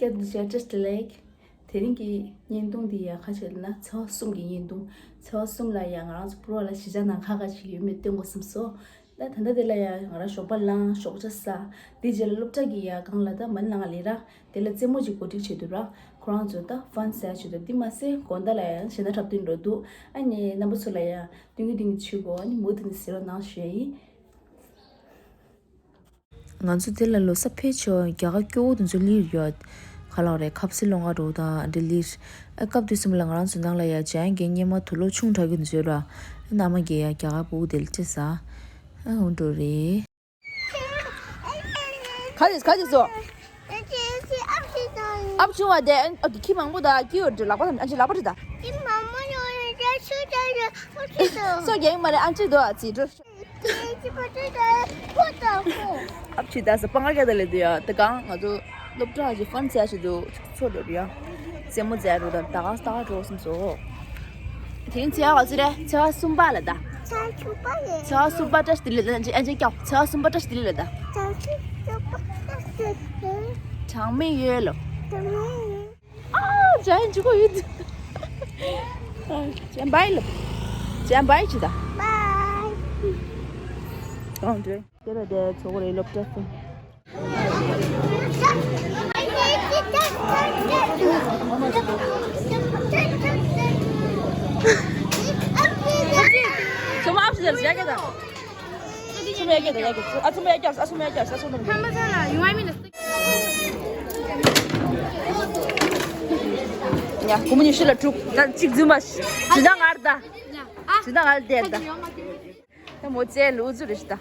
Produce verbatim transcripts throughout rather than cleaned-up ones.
སྐད་འདི་བྱས་བཀྲ་ཤིས་བདེ་ལེགས། དེ་རིང་གི་བརྙན་ཐུང་འདི་ཡ་ཁ་ཆེ་ལ་ན་ཚེས་པ་གསུམ་གྱི་བརྙན་ཐུང་། ཚེས་པ་གསུམ་ལ་ཡ་ང་རང་ཚོ་ཕུར་བ་ལ་གཞིས་ཆགས་ནང་ཁག་ཁག་ཅིག་ཡོད་མེད་སྟོན་དགོས་བསམ་སོང་། ད་ད་ལྟ་དེ་ལ་ཡ་ང་རང་ཞོགས་པ་ལངས་ཞོགས་ཇ་ཟ། དེ་རྗེས་ལ་སློབ་གྲྭ་གི་ཡ་སྒང་ལ་ད་མ་ནང་ལས་ར། དེ་ལ་རྩེད་མོ་ཅིག་གོ་སྒྲིག་བྱེད་དུས་ར། ཁོ་རང་ཚོ་ད་ཧྥན་ཟེར་བྱེད་དུས་དེ་མ་ཟད་དགོང་དག་ལ་ཡང་གཞས་སྣ་འཁྲབ་སྟོན་འགྲོ་འདུག་ཨ་ནི་རྣམ་པ་ཚོ་ལ་ཡང་སྟོན་གི་སྟོན་གི་བྱེད་དགོས། ཨ་ནི་མུ་མཐུད་ནས་གཟིགས་རོགས་གནང་ཞུ་ཡ་ཡིན། ང་ཚོ་དེ་ལ་ལོ་གསར་ཕེབས་ཆོག་རྒྱ་གར་སྐྱོ་བོ་དེ་ཚོ་སླེབས་ཡོད། ག་ལབ་རེད། ཁ་སང་ལོ་ལྔ་དྲུག་དང་འདི་སླེབས། ཨ་སྐབས་དུས་གསུམ་ལ་ང་རང་ཚོ་ནང་ལ་ཡ་ཇ་ཡང་གི་སྙེ་མ་དུག་ལོག་ཆུང་དྲགས་ཀྱི་འདི་ཚོ་ར། ཨ་མནའ་མ་གི་ཡ་རྒྱ་གར་སྤུ་གུ་དེ་ལ་ཅི་ཟ། ཨ་འོང་འགྲོ་རེད། ག་རེ་ག་རེ་བཟོ། ཨབ་བྱུང་བ་དེ་ཨ་ཁྱི་མང་པོ་དང་ཁྱི་ཡོད་ལག་པ་དང་ཨ་ཅེ་ལག་པ་རེད་ད། ཁྱི་མང་པོ་ཡོད་རེད་ད་ཆུ་ད་ཡོད་ཨ་ཁྱི་དང་། སོ་རྒྱག་གི་མ་རེད་ཨ་ཅེ་དོ་ཨ་ཙི་འགྲོ། ཨབ་ཆི་ད་ས་སྤང་ཁ་རྒྱ་ད་ལེ་དུ་ཡ་དེ་གང་ང་ཚོ་སློབ་གྲྭ་ཞིག་ཧྥན་ཟེར་ཞིག་འདུག་ཚོ་འགྲོ་རེད་ཡ། རྩེད་མོ་རྩེ་རུ་དང་ད་གང་ལྟ་ག་འགྲོ་བསམ་སོང་། དེ་རིང་ཚེས་པ་ག་ཚོད་རེད། ཚེས་པ་གསུམ་པ་ལ་ད། ཚེས་པ་གསུམ་པ་རེད། ཚེས་པ་གསུམ་པ་བཀྲ་ཤིས་བདེ་ལེགས་ད་ཨ་ཅེ་སྐྱོ། ཚེས་པ་གསུམ་པ་བཀྲ་ཤིས་བདེ་ལེགས་ལ་ད། ཚེས་པ་གསུམ་པ་བཀྲ་ཤིས་བདེ་ལེགས། གྲངས་མེད་ཡོད་ལོ། གྲངས་མེད་ཡོད། ཨ་ཇ་ཡིན་ཇུ་གོ་ཡོད། ཇ་བའི་ལ། ཇ་བའི་ཅི་ད། བའི། གང་འདྲ། དེ་ལ་དེ་ཚོགས་རེ་སློབ་གྲྭ་སོང་། ཚོ་མ་ཨབ་སི་ཟེར་ཡ་གི་ད། ཚོ་མ་ཡ་གི་ད་ཡ་གི་ཨ་ཚོ་མ་ཡ་གི་ཨ་ཚོ་མ་ཡ་གི་ཨ་ཚོ་མ་ཡ་གི་ཡ་གོ་མོ་ཉི་ཤུ་ལ་དྲུག་ད་གཅིག་རྫུན་མ་ཞིག་ད་ངར་ད། ཞིག་ད་ངར་དེ་ད། ད་མོ་ཙེ་ལུ་ཛུ་རེ་ཤི་ད།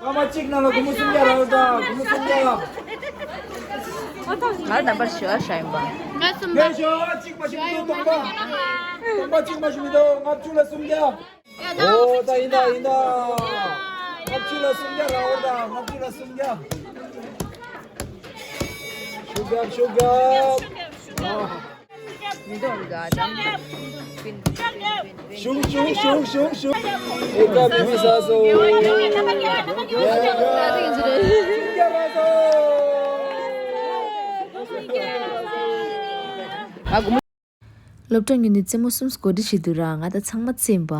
སྐར་མ་གཅིག་ནང་ལ་སྒོར་མོ་སུམ་བརྒྱ་རག་ཡོད་ད། སྒོར་མོ་སུམ་བརྒྱ། ང་རྣམ་པར་ཞུ་བ་ཤ་ཡིན་པ། ངས་ཞུ་བ་གཅིག་མ་ཞུ་མི་འདུག་སྟོང་པ། སྟོང་པ་གཅིག་མ་ཞུ་མི་འདུག་ལྔ་བཅུ་ལ་སུམ་བརྒྱ། ཨོ་ད་ཡིན་ད་ཡིན་ད། ལྔ་བཅུ་ལ་སུམ་བརྒྱ་རག་ཡོད་ད། ལྔ་བཅུ་ལ་སུམ་བརྒྱ། ཤུགས་རྒྱབ་ཤུགས་རྒྱབ། མི་འདུག་འདུག་ཨ་ཅང་། ཤུགས་ཤུགས་ཤུགས་ཤུགས་ཤུགས། ཨེ་ཀ་བི་བི་ས་སོ། ཡ་ཡ། ང་དགོང་མོ་སློབ་གྲྭ་ཉུལ་ནས་རྩེད་མོ་གསུམ་གོ་སྒྲིག་བྱེད་དུས་ར་ང་ད་ཚང་མ་རྩེན་པ།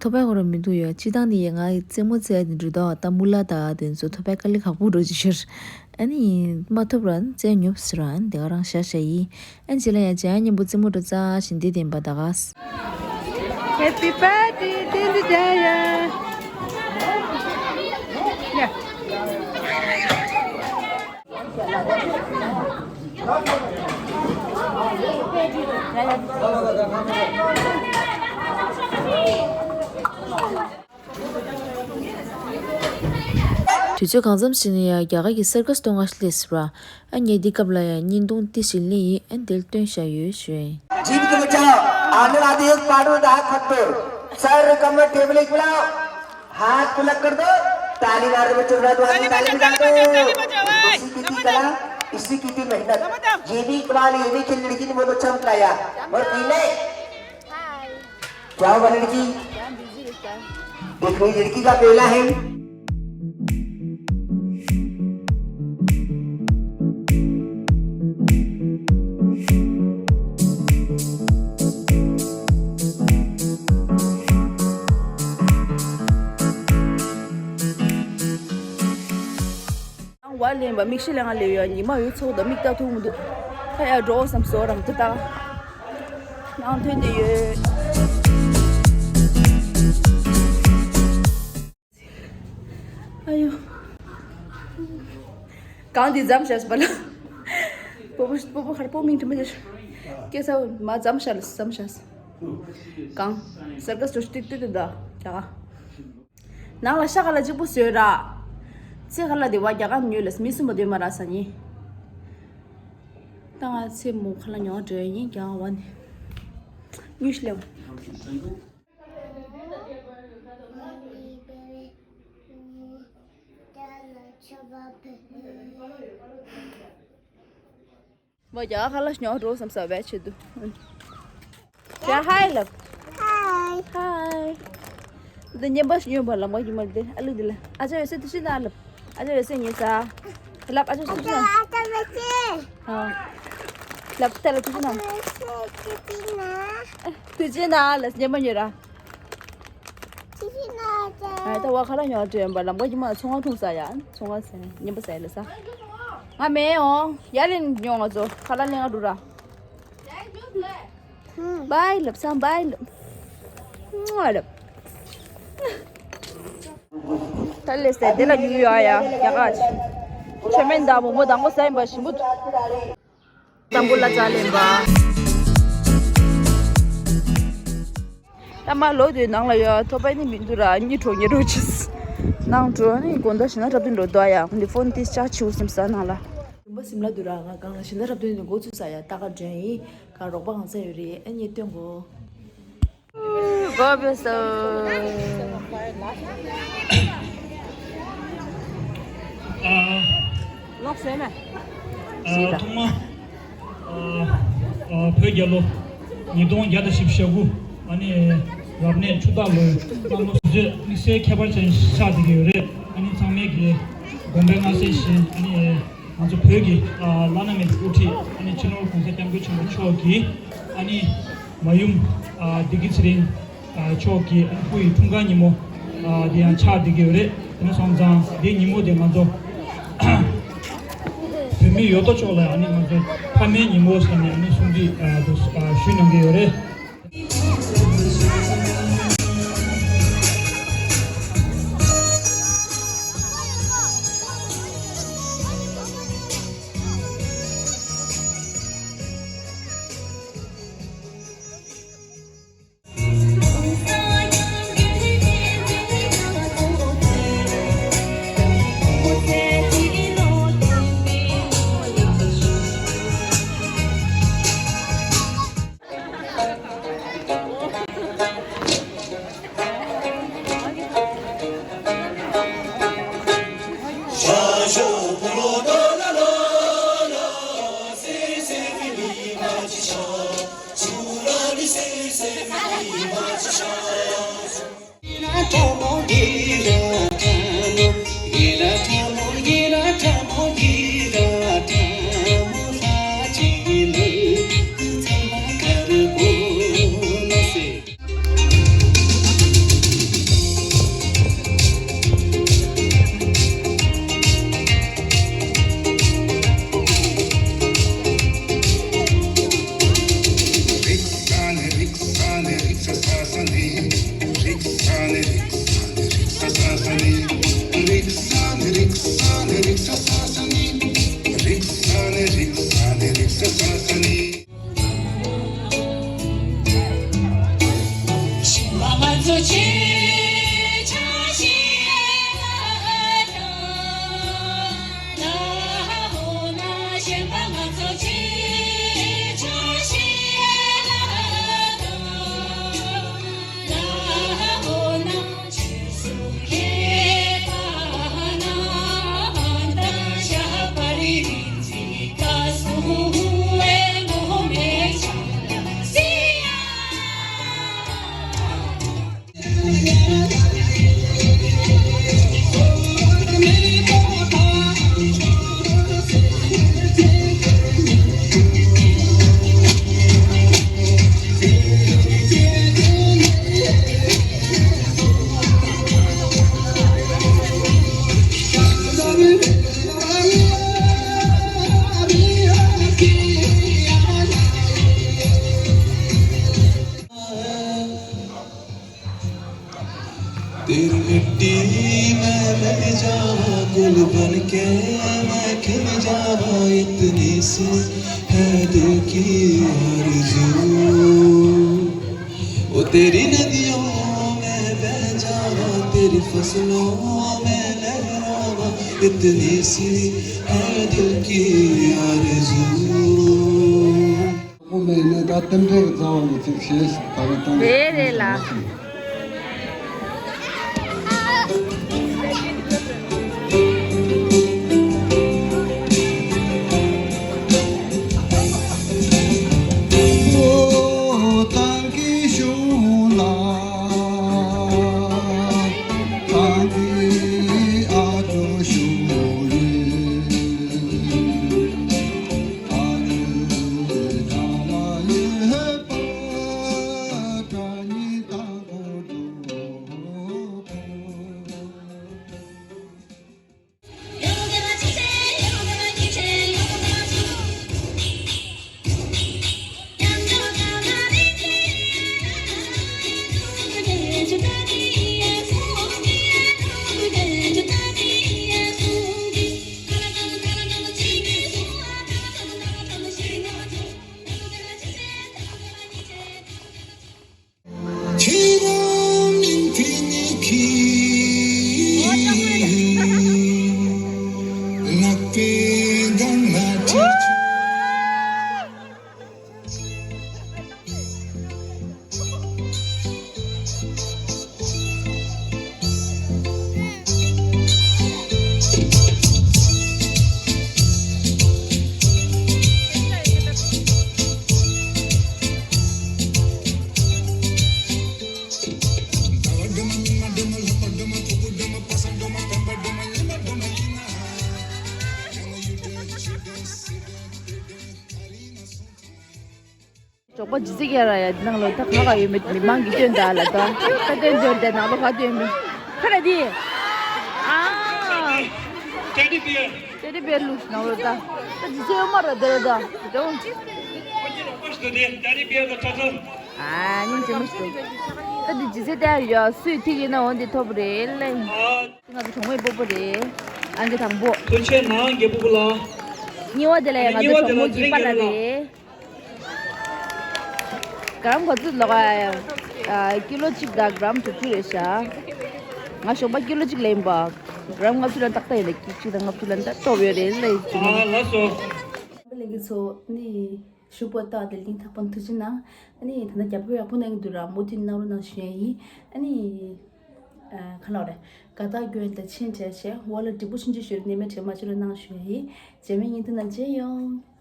ཐོ་པའི་ཧོ་ར་མི་འདུག་ཡོད་སྤྱི་བཏང་ནས་ཡ་ང་རྩེད་མོ་རྩེ་ཡ་དེ་འགྲོ་ད་ད་མུ་ལ་ད་དེ་ཚོ་ཐོ་པའི་དཀའ་ལས་ཁག་པོ་འགྲོ་ཅི་ཤར། ཨ་ནི་མ་ཐོབ་ར་རྩེ་ཉོབ་ཟེར་ར་ཨ་ནི་དེ་ག་རང་ཤ་ཤ་ཡིན། ཨ་ནི་རྗེས་ལ་ཡ་ཇ་ཡ་མཉམ་པོ་རྩེད་མོ་འགྲོ་རྩ་བཞིན་དེ་བདེན་པ་ད་ག་ས། Happy birthday to the Jaya. Yeah. དུས་ཚོད་གང་འཚམ་ཞིག་ནས་ཡང་རྒྱ་གར་གྱི་སར་ཀ་སི་སྟོན་ཁ་ཞིག་སླེབས་པ། ཨ་ངས་འདི་སྐབས་ལ་ཡང་བརྙན་ཐུང་ཏི་ཞིག་ལེན་ཡིན། ཨ་འདིར་སྟོན་བཞག་ཡོད་ཞུ་ཡིན། जीवित बचाओ, आने वाले एक पाडू दाहक खत्तूर, सर कमर टेबल एक मिलाओ, हाथ को लग कर दो, ताली मार दो बच्चों, ताली बजा दो। इसी की थी कला, इसी की थी मेहनत। ये भी इकबाल, ये भी खेल लड़की ने बहुत अच्छा बताया। और पीले क्या हुआ लड़की? देखो, ये लड़की का बेला है। ཨང་བ་ལེན་པ་མིག་ཤེལ་ལེན་ག་ལེ་ཡོད། ཉི་མ་ཡོད་ཚོགས་དང་མིག་ལྟ་ཐུབ་མི་འདུག་ཁ་ཡར་འགྲོ་བསམ་སོ་རང་ཏི་ཏག་ནང་ཐོན་ཏེ་ཡོད། ཨ་ཡོ། གང་འདི་འཛམ་ཤ་སྤ་ལ། པོ་པོ་པོ་པོ་ཁར་པོ་མིང་དྲི་མ་ཇ། སྐྱེ་ས་མ་འཛམ་ཤ་ལ་འཛམ་ཤ། གང་། སར་ཀ་སི་ཏི་ཏི་ཏི་ཏི་ད་རྒྱ་ག་ནང་ལ་ཤ་ཁ་ལ་གཅིག་པུ་བཟོས་ར། ཚེ་ཁ་ལ་དེ་བ་རྒྱ་གར་ཉོས་ལ་མི་གསུམ་པ་སྡོད་མ་ར་ས་ཉི། ད་ང་ཚེ་མོ་ཁ་ལ་ཉོ་འགྲོ་ཡིན་རྒྱ་གར་བ་ནི། ཉུས་ལེའོ། བ་རྒྱ་གར་ལ་ཉོ་འགྲོ་བསམ་ས་བས་ཆེད་དུ། ཡ་ཧའི་ལབ། ཧའི། ཧའི། འདི་ཉན་པ་ཞིག་ཉོན་པ་ལ་མ་ཡིན་མ་འདི་ཨ་ལུ་འདི་ལ་ཨ་ཅག་ཡོད་སེ་དུ་ཤི་ན་ལབ། ཨ་ཅག་ཡོད་སེ་ཉེ་ས། ལབ། ཨ་ཅོ་ཅོ་ཅོ། ཨ་ལབ། ཏེ་ལ་ཐུགས་རྗེ་གནང་། ཐུགས་རྗེ་གནང་ལ་ཉན་མ་ཉོས་ར། ཨ་ད་བ་ཁ་ལག་ཉོ་བ་འགྲོ་ཡིན་པ། ལམ་ཁ་གི་མ་ཚོང་ཁང་འཁྲུངས་ས་ཡ། ཚོང་ཁང་ཟེར་ཉན་པ་ཟེར་ལ་ས། ང་མེད་འོང་། ཡར་ལེན་ཉོ། ང་ཚོ་ཁ་ལག་ལེན་ག་འགྲོ་ར། བའི་ལབ་སང་བའི་ལབ། ལབ། ད་ལས་སེ་དེ་ལ་ཉུལ་ཡོད་ཡ། རྒྱ་གར་ཆི་མེན་དང་མོག་མོག་དང་པོ་ཟ་ཡིན་པ་ཞིམ་པོ། དང་པོ་ལ་ཙ་ལེན་པ། ད་མ་ལོ་དེ་ནང་ལ་ཡོད། ཐོ་པའི་ནི་མི་འདུག་ར། གཉིད་འགྲོ་གཉིད་འགྲོ་ཅིས། ནང་འགྲོ་ནི་དགོང་དག་ཞི་ན་རབ་ཏུ་འགྲོ་དོ་ཡ། ཁོང་གི་ཕོན་ཏིས་ཅག་ཆིའུ་སིམ་ས་ནང་ལ། རིམ་པ་སིམ་ལ་འདུག་ར། ང་གང་ལ་ཞི་ན་རབ་ཏུ་ནི་འགོ་ཚུགས་ས་ཡ། ད་ག་འདྲ་ཡིན། ག་རོགས་པ་གང་ས་ཡོད་རེད། ཨ་ནི་སྟོན་གོ། གོ་བེ་སོ། ལོག་སེ་ན། ཐོག་མ། བོད་རྒྱལ་ལོ་ཉིས་སྟོང་བརྒྱ་དང་བཞི་བཅུ་ཞེ་དགུ། ཨ་ནི་རབ་གནས་ཆུ་སྟག་ལོའི་གནམ་ལོ་དུས་ཚོད་དམིགས་བསལ་ཁྱད་པར་ཅན་ཆགས་བསྡད་ཀྱི་ཡོད་རེད། ཨ་ནི་ཚང་མས་ཀྱི་དགོངས་པའི་མངའ་གསོལ་བཞིན། ཨ་ནི་ང་ཚོ་བོད་ཀྱི་བླ་ན་མེད་པའི་དབུ་ཁྲིད། ཨ་ནི་སྤྱི་ནོར་༸གོང་ས་༸སྐྱབས་མགོན་ཆེན་པོ་མཆོག་གི་ཨ་ནི་མ་ཡུམ་བདེ་སྐྱིད་ཚེ་རིང་མཆོག་གི་སྐུ་ཡི་འཁྲུངས་སྐར་ཉིན་མོ་དེ་ཡང་ཆགས་བསྡད་ཀྱི་ཡོད་རེད། དེ་ནས་སོང་ཙང་དེའི་ཉིན་མོ་དེ་ང་ཚོ་བོད་མི་ཡོད་དོ་ཅོག་ལ་ཨ་ནི་ང་ཚོ་ཕ་མའི་ཉིན་མོ་ཟེར་ནས་ཨ་ནི་གསུང་ཚིག་དེ་ཞུ་གནང་གི་ཡོད་རེད། तेरी मिट्टी में मिल जाऊं, गुल बन के मैं खिल जाऊं, इतनी सी है दिल की आरज़ू। ओ तेरी नदियों में बह जाऊं, तेरी फसलों में लहराऊं, इतनी सी है दिल की आरज़ू। ཁོང་མེད་ནས་ད་རྟེན་འབྲེལ་གྱི་རྩ་བ་ནས་ཅིག་བྱས་ཤིག་ད་རེས་གཏོང་རེད་རེད་ལ། ཇོག་པ་ཇི་སྲིད་ཀྱང་ར་ཡ་འདི་ནང་ལོ་ད་ག་ག་ཡོད་མེད་མི་མང་གི་སྟོན་ད་ལ་ད་ད་སྟོན་སྟོན་དེ་ནང་ལོ་ག་སྟོན་མི་ཁ་ར་དི། ཨ། Teddy bear. Teddy bear ལུགས་ནང་ལོ་ད་ད་ཇི་སྲིད་ཡོད་མ་ར་དེ་ར་ད་དེ་འོང་ཅི། ཨ་ཉིན་ཇི་མ་ཤི་ད་དི་ཇི་སྲིད་དེ་ཡ་སུས་ཐིག་ཡིན་ན་འོང་དེ་ཐོབ་རེད་ལེ། ང་ཚོ་གྲོགས་མོའི་སྤོ་བོ་རེད། ཨང་ཀི་དང་པོ། ཐུགས་རྗེ་གནང་རྒད་པོ་བུ་ལགས། གཉིས་པ་དེ་ལ་ཡང་ང་ཚོ་གྲོགས་མོ་གི་པཱ་ལགས་རེད། གྲམ་ག་ཚོད་ལོག་ཨ། ཀི་ལོ་གཅིག་དང་གྲམ་དྲུག་ཅུ་རེད་ཤག་ང་ཞོགས་པ་ཀི་ལོ་གཅིག་ལེན་པ། གྲམ་ལྔ་བཅུ་ལ་ཏག་ཏག་ཡིན་ལ་གཅིག་དང་ལྔ་བཅུ་ལ་ད་སྟོབས་ཡོད་རེད་ལ་ཡིན་ཅི་མ། ལགས་སོ། ལས་ཀྱི་ཚོ་ནི། ཞུ་པོ་ཏག་དེ་ལིང་ཐག་པ་ཐུགས་རྗེ་གནང་། ཨ་ནི་ད་ལྟ་རྒྱབ་སྐྱོར་ཡག་པོ་གནང་གི་འདུག་ར་མུ་མཐུད་གནང་རོགས་གནང་ཞུ་ཡ་ཡིན། ཨ་ནི། ཨ་ག་ལ་རེད། དགའ་རྟགས་སྐྱོན་དང་ཕྱིན་བྲལ་བྱས་ཝ་ལ་འགྲིག་པོ་ཕྱིན་ཅི་ཞུ་རེད་ནི་མེད་དྲན་མ་བྱེད་རོགས་གནང་ཞུ་ཡ་ཡིན། རྗེས་མའི་བརྙན་ཐུང་ནང་མཇལ་ཡོང་།